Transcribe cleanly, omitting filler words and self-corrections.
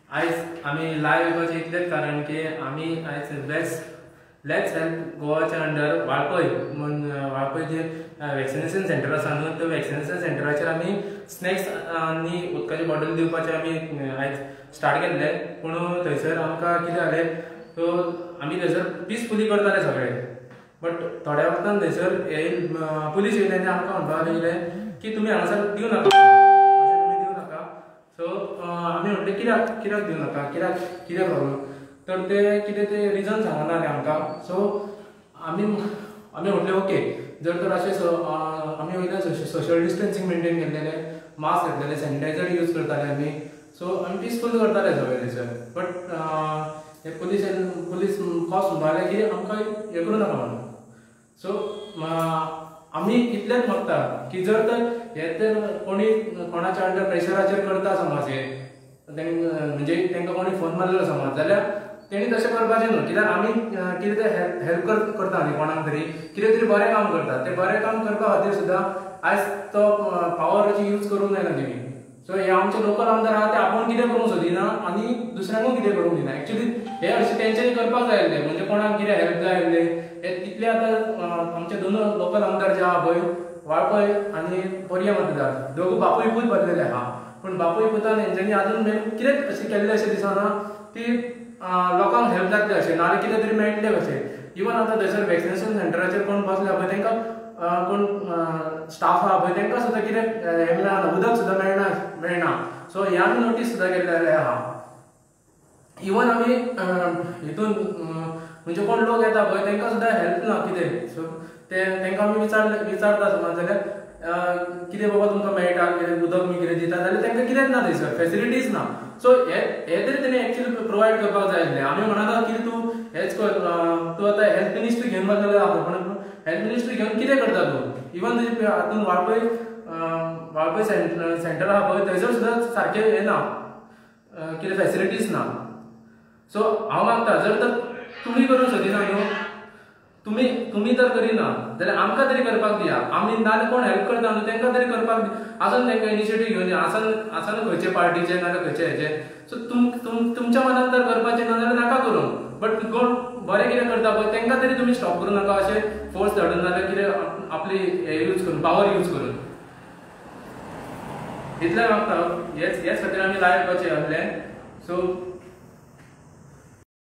आयज आमी लायव्ह येवपाचें इतलेंच कारण की आमी आयज let's help गोवाच्या अंडर वाळपय म्हूण वाळपय जे वॅक्सिनेशन सेंटर आसा न्हू, त्या वॅक्सिनेशन सेंटराचेर आमी स्नॅक्स आनी उदकाची बॉटल दिवपाचें आमी आयज स्टार्ट केल्लें. पूण थंयसर आमकां कितें जालें, सो आमी थंयसर पिसफुली करताले सगळे, बट थोड्या वक्तान थंयसर पुलीस येयले आनी आमकां म्हणपाक लागले की तुमी हांगासर दिवं नाका, अशें तुमी दिवं नाका. सो आमी म्हटलें कित्याक कित्याक दिवं नाका, कित्याक कितें प्रॉब्लम, तर ते कितें ते रिजन सांगना आमकां. सो आमी आमी म्हटलें ओके, जर तर अशें आमी वयल्यान सोशल डिस्टन्सींग मेनटेन केल्लेलें, मास्क घातलेले, सॅनिटायझर यूज करताले आमी. सो आमी पिसफूल करताले सगळे थंयसर, बट हे पुलीस पुलीस कॉस म्हणपाक लागले की आमकां हें करूं नाका म्हणून. सो आमी इतलेंच मागता की जर तर हे तर कोणी कोणाच्या अंडर प्रेशराचेर करता समज, हे म्हणजे तांकां कोणी फोन मारलेलो समज जाल्यार तेणी तशें करपाचें न्हू, कित्याक आमी कितें तें हेल्प करता न्ही कोणाक तरी, कितें तरी बरें काम करता, तें बरें काम करपा खातीर सुद्दां आयज तो पावराची यूज करूंक जायना तेमी. सो हे आमचे लोकल आमदार आहा ते आपूण कितें करूंक सोदिना आनी दुसऱ्यांकूय कितें करूंक दिना. एक्चुली हे अशें तेंच्यांनी करपाक जाय आसलें, म्हणजे कोणाक कितें हेल्प जाय आसलें हे तितले. आतां आमचे दोन लोकल आमदार जे आहा पळय, वाळपय आनी पर्या मतदार, दोगूय बापूय पूत बसलेले आहा, पूण बापूय पुतान हेंच्यांनी आजून मेरेन कितेंच अशें केल्लें अशें दिसना ती लोकांक हेल्प जातलें अशें, नाजाल्यार कितें तरी मेळटलें कशें. इवन आतां थंयसर वॅक्सिनेशन सेंटराचेर कोण बसले पळय तांकां कोण स्टाफ आहा पळय तांकां सुद्दां कितें हें मेळना, उदक सुद्दां मेळना मेळना. सो हे आमी नोटीस सुद्दां केल्ले आहा. इवन आमी हितून म्हणजे कोण लोक येता पळय तांकां सुद्दां हेल्प ना कितें. सो ते तांकां आमी विचारता समज जाल्यार कितें बाबा तुमकां मेळटा कितें उदक बी कितें दिता जाल्यार तांकां कितेंच ना थंयसर, फेसिलिटीज ना. सो हे तरी तेणी एक्चुअली प्रोवायड करपाक जाय आसलें. आमी म्हणना की तूं हेच कर, तूं आतां हेल्थ मिनिस्ट्री घेवन बसलेलो आहा, पूण हेल्थ मिनिस्ट्री घेवन कितें करता तूं? इवन तुजी हातून वाळपय वाळपय सेंटर आहा पळय थंयसर सुद्दां सारकें हें ना, कितें फेसिलिटीज ना. सो हांव मागता जर तर तुमी करूंक सोदिना न्हू, तुमी तुमी तर करिना जाल्यार आमकां तरी करपाक दिया. आमी नाजाल्यार कोण हेल्प करता न्हू तांकां तरी करपाक दी, आसून तांकां इनिशिएटीव घेवन आसन आसना खंयचे पार्टीचे नाजाल्यार खंयचे हेचे. सो तुमच्या मनान तर करपाचें ना जाल्यार नाका करूंक, बट कोण बरें कितें करता पळय तांकां तरी तुमी स्टॉप करूं नाका अशें फोर्स धाडून नाजाल्यार कितें आपली हे यूज करून, पावर यूज करून. इतलें मागता, हेच हेच खातीर आमी लायव्ह येवपाचें आसलें. सो